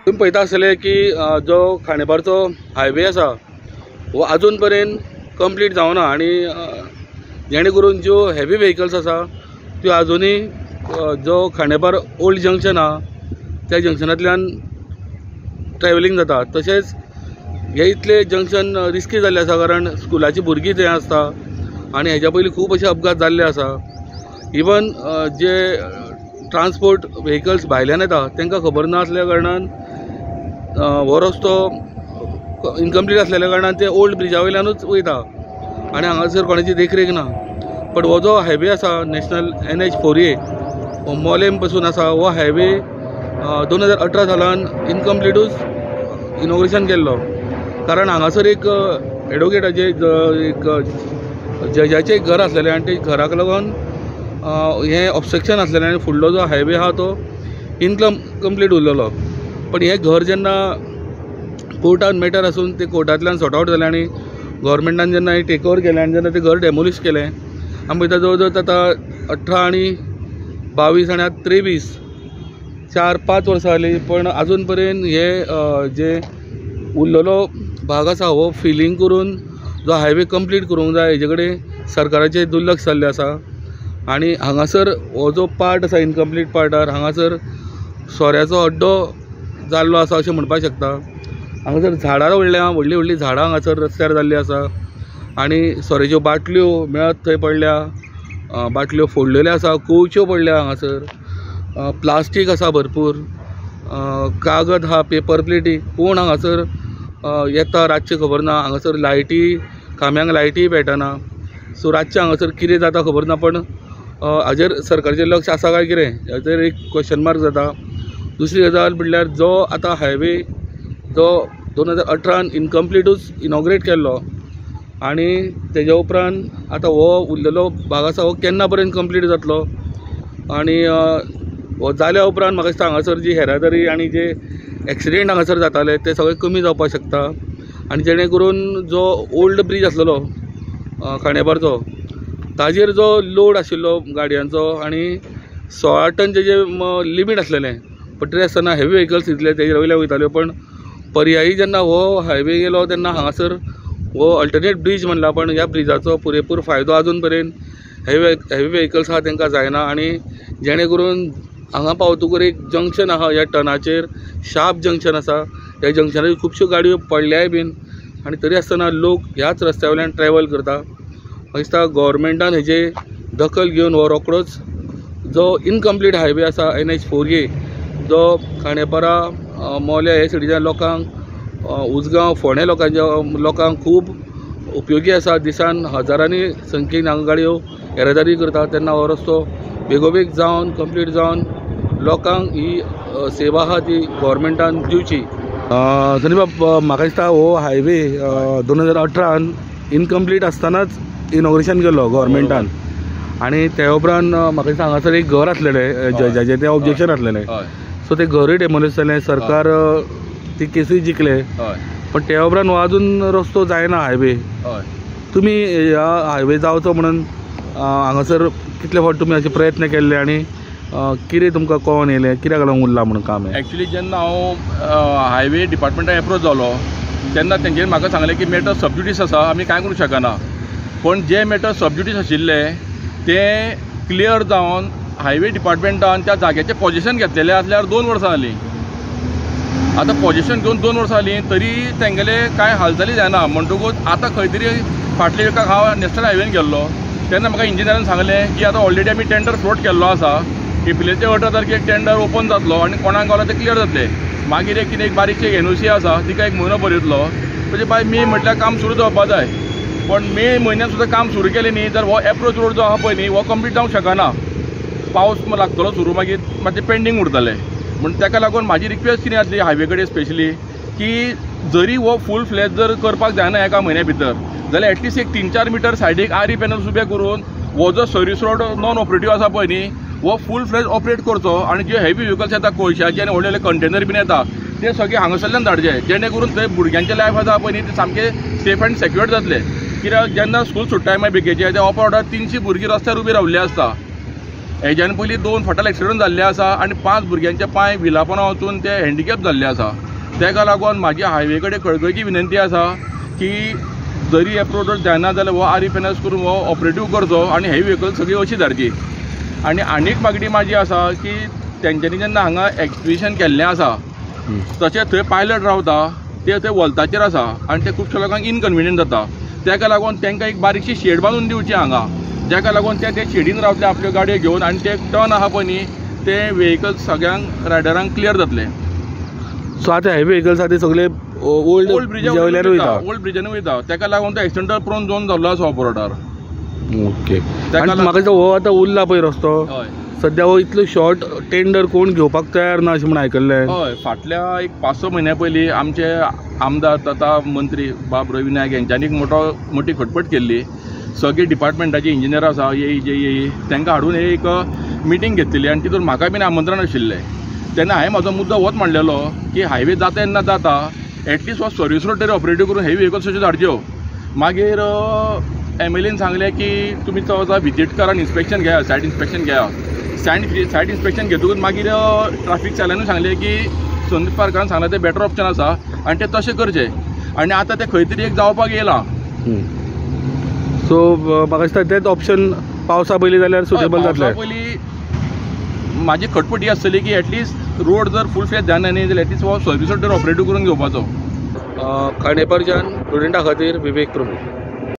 तुमी पळयता आसतले की जो खांडेपारचो हायवे आसा हो आजून पर्यंत कंप्लीट जावना आनी जेणे करून ज्यो हेवी व्हेकल्स आसा त्यो आजुनूय जो खांडेपार ओल्ड जंक्शन आहा त्या जंक्शनांतल्यान ट्रॅवलिंग जाता. तशेंच हे इतले जंक्शन रिस्की जाल्लें आसा कारण स्कुलाची भुरगीं थंय आसता आनी हेज्या पयलीं खूब अशे अपघात जाल्ले आसा. इवन जे ट्रान्सपोर्ट व्हेकल्स भायल्यान येता तांकां खबर नासल्या कारणान हो रस्तो इनकम्प्लीट आसलेल्या कारणान ते ओल्ड ब्रिजा वयल्यानूच वयता आनी हांगासर कोणाची देखरेख ना. बट हो जो हायवे आसा नॅशनल NH 4A हो मोलेम पसून आसा, हो हायवे 2018 सालान इनकम्प्लिटूच इनॉग्रेशन केल्लो कारण हांगासर एक एडवोकेटाचे एक जजाचें एक घर आसलेलें आनी ते घराक लागून हें ऑब्स्ट्रक्शन आसलेलें आनी फुडलो जो हायवे आहा तो इनकम्प्लीट उरलेलो. पण हें घर जेन्ना कोर्टान मॅटर आसून ते कोर्टांतल्यान सॉर्ट आवट जालें आनी गव्हर्मेंटान जेन्ना हें टेक ओवर केलें आनी जेन्ना तें घर डेमोलिश केलें आमी पळयता जवळ जवळ आतां 18 आनी 22 आनी आतां 23 4-5 वर्सां जालीं पण आजून पर्यंत हे जे उरलेलो भाग आसा हो फिलींग करून जो हायवे कंप्लीट करूंक जाय हेजे कडेन सरकाराचें दुर्लक्ष जाल्लें आसा. आनी हांगासर हो जो पार्ट आसा इनकम्प्लीट पार्टार हांगासर सोऱ्याचो अड्डो जाल्लो आसा अशें म्हणपाक शकता. हांगासर झाडां व्हडल्या व्हडलीं व्हडलीं झाडां हांगासर रस्त्यार जाल्लीं आसा आनी सोऱ्याच्यो बाटल्यो मेळत थंय पडल्या, बाटल्यो फोडलेल्यो आसा, कोळच्यो पडल्या हांगासर, प्लास्टीक आसा भरपूर, कागद आहा, पेपर प्लेटी. कोण हांगासर येता रातचें खबर ना. हांगासर लायटी खांब्यांक लायटीय पेटना, सो रातचें हांगासर कितें जाता खबर ना. पण हाजेर सरकारचें लक्ष आसा काय कितें हाजेर एक क्वेश्चन मार्क जाता. दुसरी गजाल म्हणल्यार जो आतां हायवे जो 2018 इनकम्प्लिटूच इनॉग्रेट केल्लो आनी तेज्या उपरांत आतां हो उरलेलो भाग आसा हो केन्ना पर्यंत कंप्लीट जातलो आनी हो जाल्या उपरांत म्हाका दिसता हांगासर जी येरादारी आनी जे एक्सिडेंट हांगासर जाताले ते सगळे कमी जावपाक शकता आनी जेणे करून जो ओल्ड ब्रीज आसलेलो खांडेपारचो ताजेर जो लोड आशिल्लो गाडयांचो आनी 16 टनचें जें लिमीट आसलेलें पण तरी आसतना हेवी व्हेकल्स इतले तेजेर वयल्यान वयताल्यो. पण पर्यायी जेन्ना हो हायवे गेलो तेन्ना हांगासर हो अल्टरनेट ब्रीज म्हणला पण ह्या ब्रिजाचो पुरेपूर फायदो आजून पर्यंत हेवी व्हेकल्स आहा तांकां जायना आनी जेणे करून हांगा पावतकूच एक जंक्शन आहा ह्या टर्नाचेर शार्प जंक्शन आसा, ह्या जंक्शनाचेर खुबश्यो गाडयो पडल्याय बीन आनी तरी आसतना लोक ह्याच रस्त्या वयल्यान ट्रॅवल करता. म्हाका दिसता गव्हर्मेंटान हेजे दखल घेवन हो रोकडोच जो इनकम्प्लीट हायवे आसा NH 4A जो खांडेपारा मोल्या हे सायडीच्या लोकांक उजगांव फोंडें लोकांच्या लोकांक खूब उपयोगी आसा. दिसान हजारांनी संख्येन हांगा गाडयो येरादारी करता तेन्ना हो रस्तो बेगोबेग जावन कंप्लीट जावन लोकांक ही सेवा आहा ती गव्हर्मेंटान दिवची. संदीप बाब, म्हाका दिसता हो हायवे 2018 इनकम्प्लीट आसतनाच इनॉग्रेशन केल्लो गव्हर्मेंटान आनी त्या उपरांत म्हाका दिसता हांगासर एक घर आसलेलें जजाचें तें ऑब्जेक्शन आसलेलें, सो तें घरूय डेमोलिश जालें, सरकार ती केसूय जिखले पण त्या उपरांत हो आजून रस्तो जायना हायवे. तुमी ह्या हायवे जावचो म्हणून हांगासर कितले फावट तुमी अशे प्रयत्न केल्ले आनी कितें तुमकां कळोन येयलें कित्याक लागून उरलां म्हणून काम हें? एक्चुली जेन्ना हांव हायवे डिपार्टमेंटाक एप्रोच जालो तेन्ना तेंच्यांनी म्हाका सांगलें की मॅटर सब ज्युडीस आसा, आमी कांय करूंक शकना. पण जे मॅटर सब ज्युडीस आशिल्ले ते क्लियर जावन हायवे डिपार्टमेंटान त्या जाग्याचें पॉजिशन घेतलेलें आसल्यार 2 वर्सां जालीं. आतां पॉजिशन घेवन 2 वर्सां जालीं तरी तेंगेले कांय हालचाली जायना. म्हणटकूच आतां खंय तरी फाटल्या विकाक हांव नॅशनल हायवेन गेल्लो तेन्ना म्हाका इंजिनियरान सांगलें की आतां ऑलरेडी आमी टेंडर फ्लोट केल्लो आसा, एप्रिलाचे 18 तारखेक टेंडर ओपन जातलो आनी कोणाक गावला तें क्लियर जातलें. मागीर एक कितें एक बारीकशी NOC आसा तिका 1 म्हयनो बरयतलो म्हणजे बाय मे म्हटल्यार काम सुरू जावपा जाय. पण मे म्हयन्यान सुद्दां काम सुरू केलें न्ही तर हो एप्रोच रोड जो आहा पळय न्ही हो कंप्लीट जावंक शकना. पावस लागतलो सुरू मागीर मातशें पेंडींग उरतलें. म्हण ताका लागून म्हाजी रिक्वेस्ट कितें जातली हायवे कडेन स्पेशली की जरी हो फूल फ्लॅज जर करपाक जायना एका म्हयन्या भितर जाल्यार एटलिस्ट एक 3-4 मिटर सायडीक आरी पॅनल्स उबे करून हो जो सर्वीस रोड नॉन ऑपरेटीव आसा पळय न्ही हो फूल फ्लॅज ऑपरेट करचो आनी जे हेवी व्हेकल्स येता कोळशाचे आनी व्हडले व्हडले कंटेनर बीन येता ते सगळे हांगासरल्यान धाडचे जेणे करून थंय भुरग्यांचे लायफ आसा पळय न्ही ते सामके सेफ अँड सेक्युअर जातले. कित्याक जेन्ना स्कूल सुट्टाय मागीर बेगीचे त्या ऑफ रोडार 300 भुरगीं रस्त्यार उबी रावल्ली आसता. हेज्यान पयलीं 2 फटल एक्सिडंट जाल्ले आसा आनी 5 भुरग्यांचे पांय विलापणां वचून ते हँडिकॅप जाल्ले आसा. तेका लागून म्हाजी हायवे कडेन कळकळीची विनंती आसा की जरी एप्रोच रोड जायना जाल्यार हो RFNS करून हो ऑपरेटीव करचो आनी हेवी व्हेकल सगळी अशी धाडची. आनी आनीक मागणी म्हाजी आसा की तेंच्यांनी जेन्ना हांगा एक्सपिडिशन केल्लें आसा तशें थंय पायलट रावता ते थंय वोल्ताचेर आसा आनी ते खुबश्या लोकांक इनकन्विनियंट जाता. तेका लागून तांकां एक बारीकशी शेड बांदून दिवची हांगा, जाका लागून ते ते शेडीन रावतले आपल्यो गाडयो घेवन आनी ते टर्न आहा पळय न्ही ते व्हेकल सगळ्यांक रायडरांक क्लियर जातले. सो आतां हेवी व्हेकल्स आतां सगळे ओल्ड ब्रिजा वयल्यान वयता, ओल्ड ब्रिजान वयता, तेका लागून तो एक्सिडंटल प्रोन झोन जाल्लो आसा हो रोडार. ओके, म्हाका दिसता हो आतां उरला पळय रस्तो सद्या हो इतलो शॉर्ट टेंडर कोण घेवपाक तयार ना अशें म्हूण आयकल्लें. हय, फाटल्या एक 5-6 म्हयन्या पयलीं आमचे आमदार तथा मंत्री बाब रवी नायक हेंच्यांनी एक मोठी खटपट केल्ली. सगळे डिपार्टमेंटाचे इंजिनियर आसा ए जे ए तांकां हाडून एक मिटींग घेतलेली आनी तितून म्हाका बीन आमंत्रण आशिल्लें. तेन्ना हांवें म्हाजो मुद्दो होच मांडलेलो की हायवे जाता तेन्ना जाता एटलिस्ट हो सर्वीस रोड तरी ऑपरेटीव करून हेवी व्हेकल्स अश्यो धाडच्यो. मागीर MLAन सांगलें की तुमी तो वचा विजीट करा आनी इन्स्पेक्शन घेया, सायट इन्स्पेक्शन घेया. सायट इन्स्पेक्शन घेतकूच मागीर ट्राफीक चालनानूय सांगलें की संदीप पारकारान सांगलें तें बेटर ऑप्शन आसा आनी तें तशें करचें आनी आतां तें खंय तरी एक जावपाक येयलां. सो म्हाका दिसता तेंच ऑप्शन पावसा पयलीं जाल्यार सुटेबल जातलें. पयलीं म्हाजी खटपट ही आसतली की एटलिस्ट रोड जर फूल फ्लॅज जायना न्ही जाल्यार एटलिस्ट हो सर्वीस रोड तरी ऑपरेटीव करून घेवपाचो. खांडेपारच्यान प्रुडंटा खातीर विवेक प्रभू.